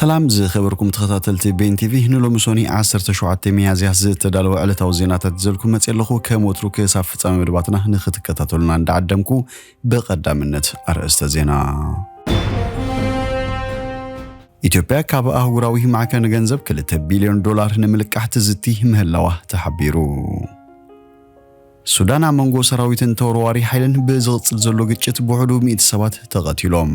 ሰላም ዝኸበርኩም ተኸታተልቲ ቤን ቲቪ፣ ንሎሚ ሶኒ ዓሰርተ ሸውዓተ ሚያዝያ ዝተዳለወ ዕለታዊ ዜናታት ዘልኩ መጽእ ኣለኹ። ከም ወትሩ ክሳብ ፍጻሜ መደባትና ንኽትከታተሉና እንዳዓደምኩ፣ ብቐዳምነት ኣርእስተ ዜና። ኢትዮጵያ ካብ ኣህጉራዊ ማዕከን ገንዘብ ክልተ ቢልዮን ዶላር ንምልቃሕ ትዝቲ ምህላዋ ተሓቢሩ። ሱዳን ኣብ መንጎ ሰራዊትን ተወርዋሪ ሓይልን ብዝቕጽል ዘሎ ግጭት ብውሕዱ ሚእቲ ሰባት ተቐቲሎም።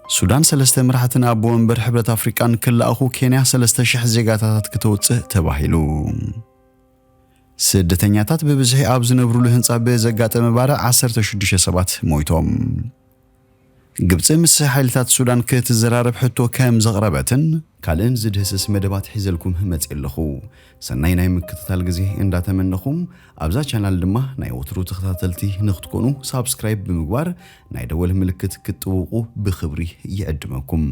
ሱዳን ሰለስተ መራሕትን ኣቦ ወንበር ሕብረት ኣፍሪቃን ክለኣኹ፣ ኬንያ ሰለስተ ሽሕ ዜጋታት ክተውጽእ ተባሂሉ። ስደተኛታት ብብዝሒ ኣብ ዝነብሩሉ ህንጻ ብዘጋጠመ ባርዕ ዓሰርተ ሽዱሽተ ሰባት ሞይቶም። ግብጺ ምስ ሓይልታት ሱዳን ክትዘራረብ ሕቶ ከም ዘቕረበትን ካልእን ዝድህስስ መደባት ሒዘልኩም መጽእ ኣለኹ። ሰናይ ናይ ምክትታል ግዜ እንዳተመነኹም፣ ኣብዛ ቻናል ድማ ናይ ወትሩ ተኸታተልቲ ንክትኮኑ ሳብስክራይብ ብምግባር ናይ ደወል ምልክት ክትጥውቑ ብኽብሪ ይዕድመኩም።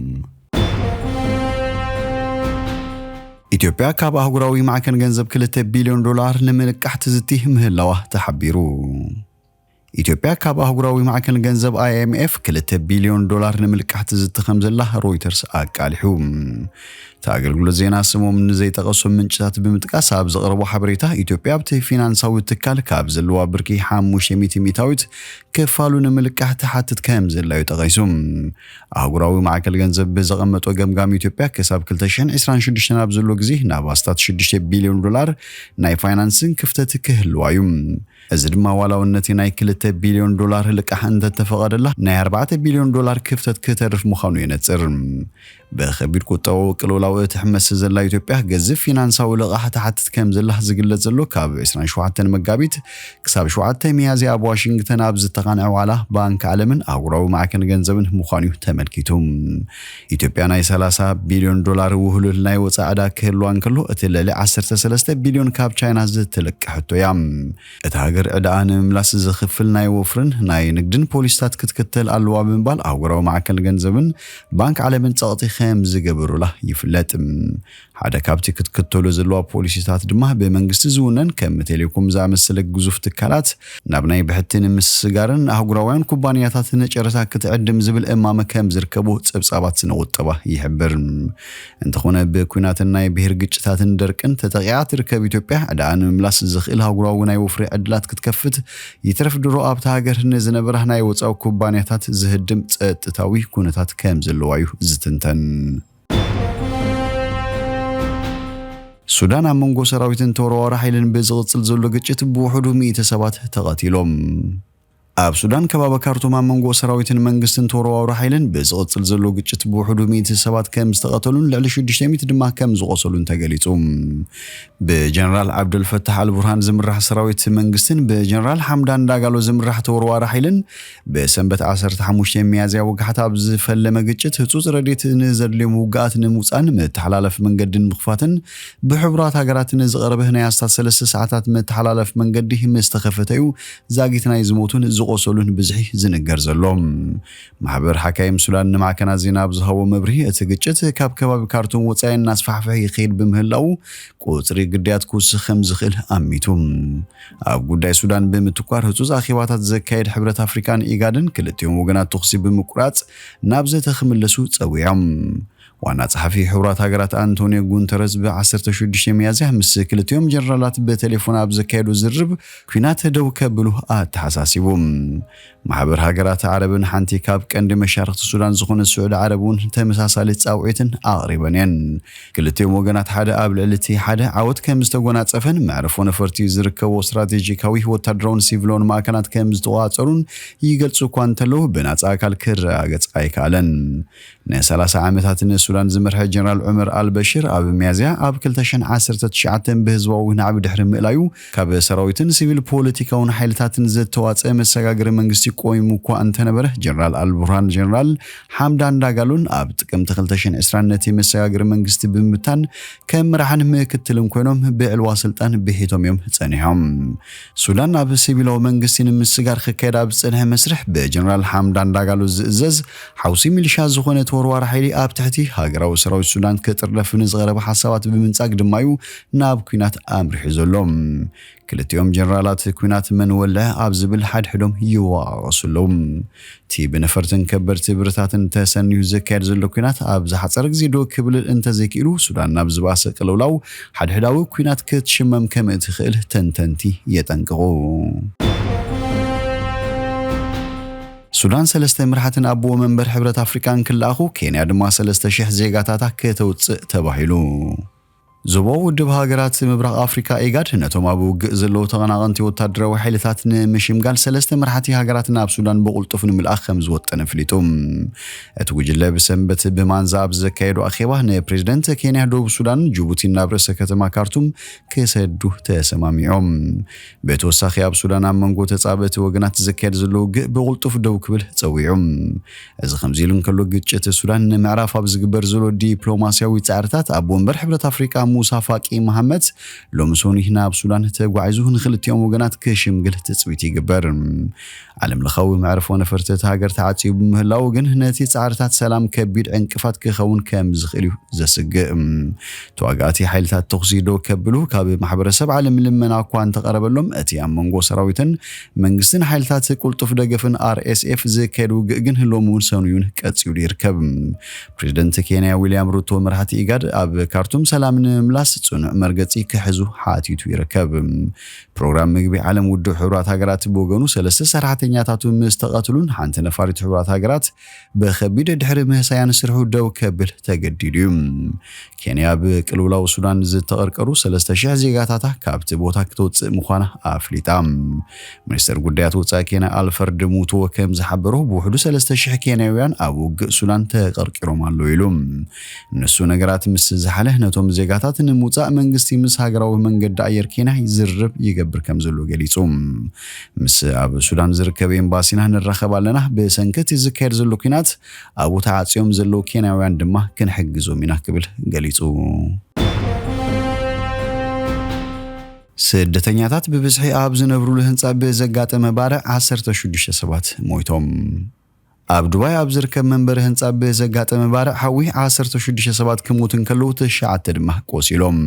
ኢትዮጵያ ካብ ኣህጉራዊ ማዕከን ገንዘብ ክልተ ቢልዮን ዶላር ንምልቃሕ ትዝቲ ምህላዋ ተሓቢሩ። ኢትዮጵያ ካብ ኣህጉራዊ ማዕከን ገንዘብ ኣይ ኤም ኤፍ ክልተ ቢልዮን ዶላር ንምልቃሕ ትዝቲ ከም ዘላ ሮይተርስ ኣቃሊሑ። እቲ ኣገልግሎት ዜና ስሞም ንዘይጠቐሶም ምንጭታት ብምጥቃስ ኣብ ዘቕረቦ ሓበሬታ፣ ኢትዮጵያ ኣብቲ ፊናንሳዊ ትካል ካብ ዘለዋ ብርኪ ሓሙሽተ ሚእቲ ሚእታዊት ክፋሉ ንምልቃሕ ትሓትት ከም ዘላ እዩ ጠቒሱ። ኣህጉራዊ ማዕከል ገንዘብ ብዘቐመጦ ገምጋም፣ ኢትዮጵያ ክሳብ ክልተ ሽሕን ዕስራን ሽዱሽተን ኣብ ዘሎ ግዜ ናብ ኣስታት ሽዱሽተ ቢልዮን ዶላር ናይ ፋይናንስን ክፍተት ክህልዋ እዩ። እዚ ድማ ዋላ እውን ነቲ ናይ ክልተ ቢልዮን ዶላር ልቃሕ እንተተፈቐደላ፣ ናይ ኣርባዕተ ቢልዮን ዶላር ክፍተት ክተርፍ ምዃኑ የነጽር። ብኸቢድ ቁጠባዊ ቅልውላው እትሕመስ ዘላ ኢትዮጵያ፣ ገዚፍ ፊናንሳዊ ልቓሕ ትሓትት ከም ዘላ ዝግለጽ ዘሎ፣ ካብ ዕስራን ሸውዓተን መጋቢት ክሳብ ሸውዓተ ሚያዝያ ኣብ ዋሽንግተን ኣብ ዝተቓንዐ ዋዕላ ባንክ ዓለምን ኣህጉራዊ ማዕከን ገንዘብን ምዃኑ እዩ ተመልኪቱ። ኢትዮጵያ ናይ ሰላሳ ቢልዮን ዶላር ውህሉል ናይ ወጻኢ ዕዳ ክህልዋ እንከሎ፣ እቲ ልዕሊ ዓሰርተ ሰለስተ ቢልዮን ካብ ቻይና ዝተለቀሐቶ እያ። እታ ሃገር ዕዳኣ ንምምላስ ዝኽፍል ናይ ወፍርን ናይ ንግድን ፖሊሲታት ክትክተል ኣለዋ ብምባል ኣህጉራዊ ማዕከን ገንዘብን ባንክ ዓለምን ጸቕጢ ከም ዝገበሩላ ይፍለጥ። ሓደ ካብቲ ክትክተሎ ዘለዋ ፖሊሲታት ድማ ብመንግስቲ ዝውነን ከም ቴሌኮም ዝኣመሰለ ግዙፍ ትካላት ናብ ናይ ብሕቲ ንምስጋርን ኣህጉራውያን ኩባንያታት ንጨረታ ክትዕድም ዝብል እማመ ከም ዝርከቦ ጸብጻባት ስነ ቁጠባ ይሕብር። እንተኾነ፣ ብኲናትን ናይ ብሄር ግጭታትን ደርቅን ተጠቂዓ ትርከብ ኢትዮጵያ፣ ዕዳኣ ንምምላስ ዝኽእል ኣህጉራዊ ናይ ወፍሪ ዕድላት ክትከፍት፣ ይትረፍ ድሮ ኣብታ ሃገር ንዝነበራ ናይ ወጻኢ ኩባንያታት ዝህድም ጸጥታዊ ኩነታት ከም ዘለዋ እዩ ዝትንተን። ሱዳን ኣብ መንጎ ሰራዊትን ተወርዋሪ ሓይልን ብዝቕጽል ዘሎ ግጭት ብውሕዱ ሚእቲ ሰባት ተቐቲሎም። ኣብ ሱዳን ከባቢ ካርቱም ኣብ መንጎ ሰራዊትን መንግስትን ተወርዋሪ ሓይልን ብዝቕጽል ዘሎ ግጭት ብውሕዱ ሚእቲ ሰባት ከም ዝተቐተሉን ልዕሊ ሽዱሽተ ሚእቲ ድማ ከም ዝቖሰሉን ተገሊጹ። ብጀነራል ዓብደልፈታሕ ኣልቡርሃን ዝምራሕ ሰራዊት መንግስትን ብጀነራል ሓምዳን ዳጋሎ ዝምራሕ ተወርዋሪ ሓይልን ብሰንበት ዓሰርተ ሓሙሽተ ሚያዝያ ወጋሕታ ኣብ ዝፈለመ ግጭት ህጹጽ ረድኤት ንዘድልዮም ውግኣት ንምውጻእን መተሓላለፊ መንገዲ ንምኽፋትን ብሕቡራት ሃገራት ንዝቐረበ ናይ ኣስታት ሰለስተ ሰዓታት መተሓላለፊ መንገዲ ምስ ተኸፈተ እዩ ዛጊት ናይ ዝሞቱን ዝቖሰሉን ብዝሒ ዝንገር ዘሎ። ማሕበር ሓካይም ሱዳን ንማዕከናት ዜና ኣብ ዝሃቦ መብርሂ፣ እቲ ግጭት ካብ ከባቢ ካርቱም ወጻኢ እናስፋሕፍሐ ይኸይድ ብምህላዉ፣ ቁጽሪ ግዳያት ክውስኽ ከም ዝኽእል ኣሚቱ። ኣብ ጉዳይ ሱዳን ብምትኳር ህጹጽ ኣኼባታት ዘካየድ ሕብረት ኣፍሪካን ኢጋድን ክልቲኦም ወገናት ተኹሲ ብምቁራጽ ናብ ዘተ ክምለሱ ጸዊዖም። ዋና ጸሓፊ ሕቡራት ሃገራት ኣንቶኒዮ ጉንተረዝ ብ ዓሰርተ ሽዱሽተ ሚያዝያ ምስ ክልቲኦም ጀነራላት ብቴሌፎን ኣብ ዘካየዱ ዝርርብ፣ ኲናት ደው ከብሉ ኣተሓሳሲቡ። ማሕበር ሃገራት ዓረብን ሓንቲ ካብ ቀንዲ መሻርኽቲ ሱዳን ዝኾነት ስዑዲ ዓረብ እውን ተመሳሳሊ ጻውዒትን ኣቕሪበን እየን። ክልቲኦም ወገናት ሓደ ኣብ ልዕሊ እቲ ሓደ ዓወት ከም ዝተጎናጸፈን መዕርፎ ነፈርቲ ዝርከቦ ስትራቴጂካዊ ወታደራውን ሲቪላውን ማእከላት ከም ዝተቖጻጸሩን ይገልጹ እኳ እንተለዉ፣ ብናጻ ኣካል ክረጋገጽ ኣይከኣለን። ንሰላሳ ዓመታት ንሱዳን ዝመርሐ ጀነራል ዑመር ኣልበሽር፣ ኣብ ሚያዝያ ኣብ ክልተ ሽሕን ዓሰርተ ትሽዓተን ብህዝባዊ ናዕቢ ድሕሪ ምእላዩ፣ ካብ ሰራዊትን ሲቪል ፖለቲካውን ሓይልታትን ዝተዋጸ መሰጋገሪ መንግስቲ ቆይሙ እኳ እንተነበረ፣ ጀነራል ኣልቡርሃን ጀነራል ሓምዳን ዳጋሎን ኣብ ጥቅምቲ ክልተ ሽሕን ዕስራን ነቲ መሰጋገሪ መንግስቲ ብምብታን፣ ከም መራሕን ምክትልን ኮይኖም ብዕልዋ ስልጣን ብሒቶም እዮም ጸኒሖም። ሱዳን ኣብ ሲቪላዊ መንግስቲ ንምስጋር ክካየድ ኣብ ዝጸንሐ መስርሕ፣ ብጀነራል ሓምዳን ዳጋሎ ዝእዘዝ ሓውሲ ሚሊሻ ዝኾነ ወርዋር ሓይሊ ኣብ ትሕቲ ሃገራዊ ሰራዊት ሱዳን ክጥርነፍ ንዝቐረበ ሓሳባት ብምንጻግ ድማ እዩ ናብ ኲናት ኣምሪሑ ዘሎ። ክልቲኦም ጀነራላት ኲናት መን ወልዐ ኣብ ዝብል ሓድሕዶም ይወቓቐሱ ኣለዉ። እቲ ብነፈርትን ከበድቲ ብረታትን ተሰንዩ ዝካየድ ዘሎ ኲናት ኣብ ዝሓጸረ ግዜ ደው ክብል እንተዘይክኢሉ፣ ሱዳን ናብ ዝባሰ ቅልውላው ሓድሕዳዊ ኲናት ክትሽመም ከም እትኽእል ተንተንቲ የጠንቅቑ። ሱዳን ሰለስተ መራሕትን ኣቦ መንበር ሕብረት ኣፍሪቃን ክለኣኹ፣ ኬንያ ድማ ሰለስተ ሽሕ ዜጋታታ ከተውጽእ ተባሂሉ። ዞባዊ ውድብ ሃገራት ምብራቕ ኣፍሪካ ኢጋድ ነቶም ኣብ ውግእ ዘለዉ ተቐናቐንቲ ወታደራዊ ሓይልታት ንምሽምጋል ሰለስተ መራሕቲ ሃገራት ናብ ሱዳን ብቕልጡፍ ንምልኣኽ ከም ዝወጠነ ኣፍሊጡ። እቲ ጉጅለ ብሰንበት ብማንዛ ኣብ ዘካየዶ ኣኼባ ንፕሬዚደንት ኬንያ፣ ደቡብ ሱዳን፣ ጅቡቲን ናብ ርእሰ ከተማ ካርቱም ክሰዱ ተሰማሚዖም። ብተወሳኺ ኣብ ሱዳን ኣብ መንጎ ተጻበእቲ ወገናት ዝካየድ ዘሎ ውግእ ብቕልጡፍ ደው ክብል ጸዊዑ። እዚ ከምዚ ኢሉ እንከሎ፣ ግጭት ሱዳን ንምዕራፍ ኣብ ዝግበር ዘሎ ዲፕሎማስያዊ ጻዕርታት፣ ኣቦ ወንበር ሕብረት ኣፍሪቃ ሙሳ ፋቂ መሃመት ሎሚ ሰኑይ ናብ ሱዳን ተጓዒዙ ንክልቲኦም ወገናት ክሽምግል ትጽቢት ይግበር። ዓለም ለኻዊ መዕርፎ ነፈርቲ እታ ሃገር ተዓጽዩ ብምህላዉ ግን፣ ነቲ ጻዕርታት ሰላም ከቢድ ዕንቅፋት ክኸውን ከም ዝኽእል እዩ ዘስግእ። ተዋጋእቲ ሓይልታት ተኹሲ ደው ከብሉ ካብ ማሕበረሰብ ዓለም ልመና እኳ እንተቐረበሎም፣ እቲ ኣብ መንጎ ሰራዊትን መንግስትን ሓይልታት ቅልጡፍ ደገፍን፣ ኣር ኤስ ኤፍ፣ ዝካየድ ውግእ ግን ሎሚ እውን ሰኑዩን ቀጺሉ ይርከብ። ፕሬዚደንት ኬንያ ዊልያም ሩቶ መራሕቲ ኢጋድ ኣብ ካርቱም ሰላም ንምምላስ ጽኑዕ መርገጺ ክሕዙ ሓቲቱ ይርከብ። ፕሮግራም ምግቢ ዓለም ውድብ ሕቡራት ሃገራት ብወገኑ፣ ሰለስተ ሰራሕተኛታቱ ምስ ተቐትሉን ሓንቲ ነፋሪት ሕቡራት ሃገራት ብኸቢድ ድሕሪ ምህሳያን ስርሑ ደው ከብል ተገዲዱ እዩ። ኬንያ ብቅልውላው ሱዳን ዝተቐርቀሩ ሰለስተ ሽሕ ዜጋታታ ካብቲ ቦታ ክተውፅእ ምዃና ኣፍሊጣ። ሚኒስትር ጉዳያት ወፃኢ ኬንያ ኣልፈርድ ሙቱወ ከም ዝሓበሮ፣ ብውሕዱ ሰለስተ ሽሕ ኬንያውያን ኣብ ውግእ ሱዳን ተቐርቂሮም ኣለዉ ኢሉ። ንሱ ነገራት ምስ ዝሓለ፣ ነቶም ዜጋታት ንምውፃእ መንግስቲ ምስ ሃገራዊ መንገዲ ኣየር ኬንያ ይዝርብ ይገብር ከም ዘሎ ገሊጹ። ምስ ኣብ ሱዳን ዝርከብ ኤምባሲና ንራኸብ ኣለና። ብሰንኪ እቲ ዝካየድ ዘሎ ኲናት ኣብኡ ተዓጽዮም ዘለዉ ኬንያውያን ድማ ክንሕግዞም ኢና ክብል ገሊጹ። ስደተኛታት ብብዝሒ ኣብ ዝነብሩሉ ህንጻ ብዘጋጠመ ባርዕ ዓሰርተ ሽዱሽተ ሰባት ሞይቶም። ኣብ ዱባይ ኣብ ዝርከብ መንበሪ ህንጻ ብዘጋጠመ ባርዕ ሓዊ ዓሰርተ ሽዱሽተ ሰባት ክሞቱ እንከለዉ፣ ትሽዓተ ድማ ቆሲሎም።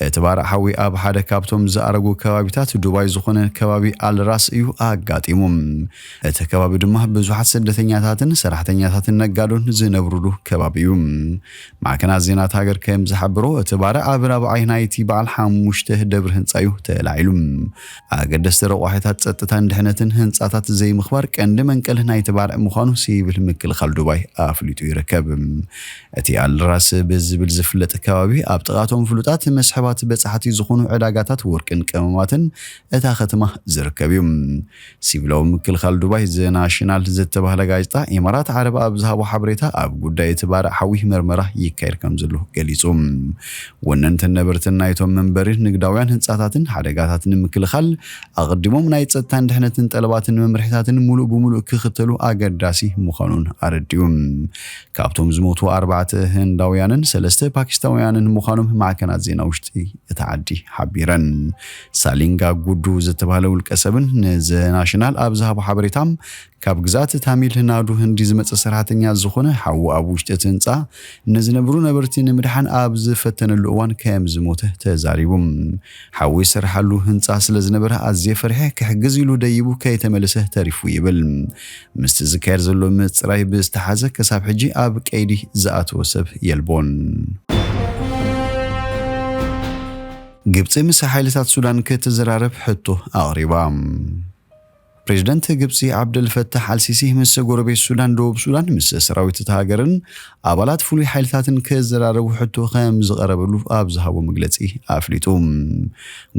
እቲ ባርዕ ሓዊ ኣብ ሓደ ካብቶም ዝኣረጉ ከባቢታት ዱባይ ዝኾነ ከባቢ ኣልራስ እዩ ኣጋጢሙ። እቲ ከባቢ ድማ ብዙሓት ስደተኛታትን ሰራሕተኛታትን ነጋዶን ዝነብሩሉ ከባቢ እዩ። ማዕከናት ዜና እታ ሃገር ከም ዝሓበሮ፣ እቲ ባርዕ ኣብ ራብዓይ ናይቲ በዓል ሓሙሽተ ደብሪ ህንጻ እዩ ተላዒሉ። ኣገደስቲ ረቋሒታት ጸጥታን ድሕነትን ህንጻታት ዘይምኽባር ቀንዲ መንቀሊ ናይቲ ባርዕ ምዃኑ ሲቪል ምክልኻል ዱባይ ኣፍሊጡ ይርከብ። እቲ ኣልራስ ብዝብል ዝፍለጥ ከባቢ፣ ኣብ ጥቓቶም ፍሉጣት መስሕባት በጻሕቲ ዝኾኑ ዕዳጋታት ወርቅን ቀመማትን እታ ከተማ ዝርከብ እዩ። ሲቪላዊ ምክልኻል ዱባይ ዘናሽናል ዝተባህለ ጋዜጣ ኢማራት ዓረብ ኣብ ዝሃቦ ሓበሬታ፣ ኣብ ጉዳይ እቲ ባርዕ ሓዊ መርመራ ይካየድ ከም ዘሎ ገሊጹ። ወነንትን ነበርትን ናይቶም መንበሪ ንግዳውያን ህንጻታትን ሓደጋታት ንምክልኻል፣ ኣቐዲሞም ናይ ጸጥታን ድሕነትን ጠለባትን መምርሒታትን ሙሉእ ብሙሉእ ክኽተሉ ኣገዳሲ ምዃኑን ኣረዲኡ። ካብቶም ዝሞቱ ኣርባዕተ ህንዳውያንን ሰለስተ ፓኪስታውያንን ምዃኖም ማዕከናት ዜና ውሽጢ እታ ዓዲ ሓቢረን። ሳሊንጋ ጉዱ ዝተባህለ ውልቀ ሰብን ንዘናሽናል ኣብ ዝሃቦ ሓበሬታ፣ ካብ ግዝኣት ታሚል ናዱ ህንዲ ዝመጸ ሰራሕተኛ ዝኾነ ሓዉ ኣብ ውሽጢ እቲ ህንጻ ንዝነብሩ ነበርቲ ንምድሓን ኣብ ዝፈተነሉ እዋን ከም ዝሞተ ተዛሪቡ። ሓዉ ይሰርሓሉ ህንጻ ስለ ዝነበረ ኣዝየ ፈሪሐ፣ ክሕግዝ ኢሉ ደይቡ ከይተመለሰ ተሪፉ ይብል። ምስቲ ዝካየድ ዘሎ ምጽራይ ብዝተሓዘ፣ ክሳብ ሕጂ ኣብ ቀይዲ ዝኣተወ ሰብ የልቦን። ግብጺ ምስ ሓይልታት ሱዳን ክትዘራረብ ሕቶ ኣቕሪባ። ፕሬዚደንት ግብጺ ዓብደል ፈታሕ ኣልሲሲ ምስ ጎረቤት ሱዳን፣ ደቡብ ሱዳን፣ ምስ ሰራዊት እታ ሃገርን ኣባላት ፍሉይ ሓይልታትን ክዘራረቡ ሕቶ ከም ዝቐረበሉ ኣብ ዝሃቦ መግለጺ ኣፍሊጡ።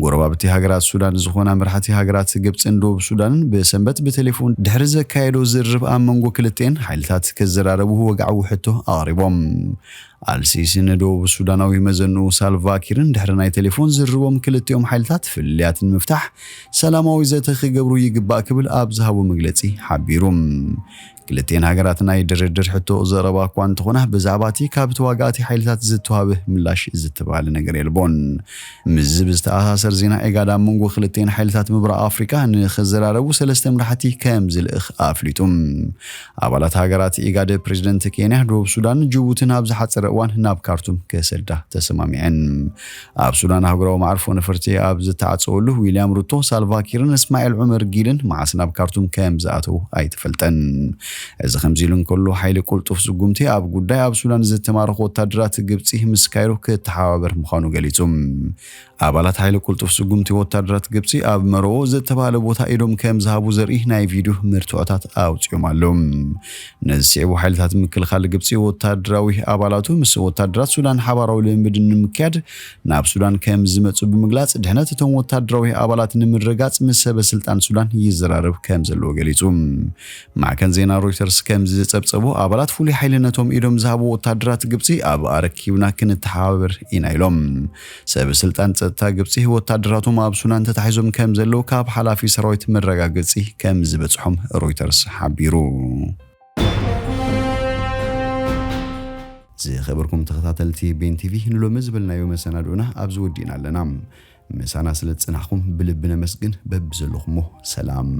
ጎረባብቲ ሃገራት ሱዳን ዝኾና መራሕቲ ሃገራት ግብጽን ደቡብ ሱዳንን ብሰንበት ብቴሌፎን ድሕሪ ዘካየዶ ዝርርብ፣ ኣብ መንጎ ክልቲኤን ሓይልታት ክዘራረቡ ወግዓዊ ሕቶ ኣቕሪቦም። ኣልሲሲ ንደቡብ ሱዳናዊ መዘንኡ ሳልቫኪርን ድሕሪ ናይ ቴሌፎን ዝርርቦም፣ ክልቲኦም ሓይልታት ፍልልያት ንምፍታሕ ሰላማዊ ዘተ ክገብሩ ይግባእ ክብል ኣብ ዝሃቦ መግለጺ ሓቢሩ። ክልቲኤን ሃገራት ናይ ድርድር ሕቶ ዘቕረባ እኳ እንተኾና፣ ብዛዕባ እቲ ካብ ተዋጋእቲ ሓይልታት ዝተዋህበ ምላሽ ዝተባህለ ነገር የልቦን። ምስዚ ብዝተኣሳሰር ዜና፣ ኢጋድ ኣብ መንጎ ክልቲኤን ሓይልታት ምብራቕ ኣፍሪቃ ንኽዘራረቡ ሰለስተ መራሕቲ ከም ዝልእኽ ኣፍሊጡ። ኣባላት ሃገራት ኢጋድ፣ ፕሬዝደንት ኬንያ፣ ደቡብ ሱዳን፣ ጅቡትን ኣብ ዝሓጸረ እዋን ናብ ካርቱም ክሰዳ ተሰማሚዐን። ኣብ ሱዳን ኣህጉራዊ መዓርፎ ነፈርቲ ኣብ ዝተዓጸወሉ፣ ዊልያም ሩቶ፣ ሳልቫኪርን እስማኤል ዑመር ጊልን መዓስ ናብ ካርቱም ከም ዝኣተዉ ኣይተፈልጠን። እዚ ከምዚ ኢሉ እንከሎ፣ ሓይሊ ቅልጡፍ ስጉምቲ ኣብ ጉዳይ ኣብ ሱዳን ዝተማረኹ ወታደራት ግብጺ ምስ ካይሮ ክተሓባበር ምዃኑ ገሊጹ። ኣባላት ሓይሊ ቅልጡፍ ስጉምቲ ወታደራት ግብጺ ኣብ መርዎ ዝተባህለ ቦታ ኢዶም ከም ዝሃቡ ዘርኢ ናይ ቪድዮ መርትዖታት ኣውጺኦም ኣለዉ። ነዚ ስዒቡ ሓይልታት ምክልኻል ግብጺ ወታደራዊ ኣባላቱ ምስ ወታደራት ሱዳን ሓባራዊ ልምምድ ንምክያድ ናብ ሱዳን ከም ዝመጹ ብምግላጽ፣ ድሕነት እቶም ወታደራዊ ኣባላት ንምርጋጽ ምስ ሰበ ስልጣን ሱዳን ይዘራረብ ከም ዘለዎ ገሊጹ። ማዕከን ዜና ሮይተርስ ከም ዝጸብጸቦ፣ ኣባላት ፍሉይ ሓይሊ ነቶም ኢዶም ዝሃቡ ወታደራት ግብጺ ኣብ ኣረኪብና ክንተሓባበር ኢና ኢሎም። ሰብ ስልጣን ጸጥታ ግብጺ ወታደራቶም ኣብ ሱዳን ተታሒዞም ከም ዘለዉ ካብ ሓላፊ ሰራዊት መረጋገጺ ከም ዝበጽሖም ሮይተርስ ሓቢሩ። ዝኸበርኩም ተኸታተልቲ ቤን ቲቪ፣ ንሎሚ ዝበልናዮ መሰናድኦና ኣብዚ ወዲእና ኣለና። ምሳና ስለ ዝጸናሕኩም ብልቢ ነመስግን። በብዘለኹሞ ሰላም።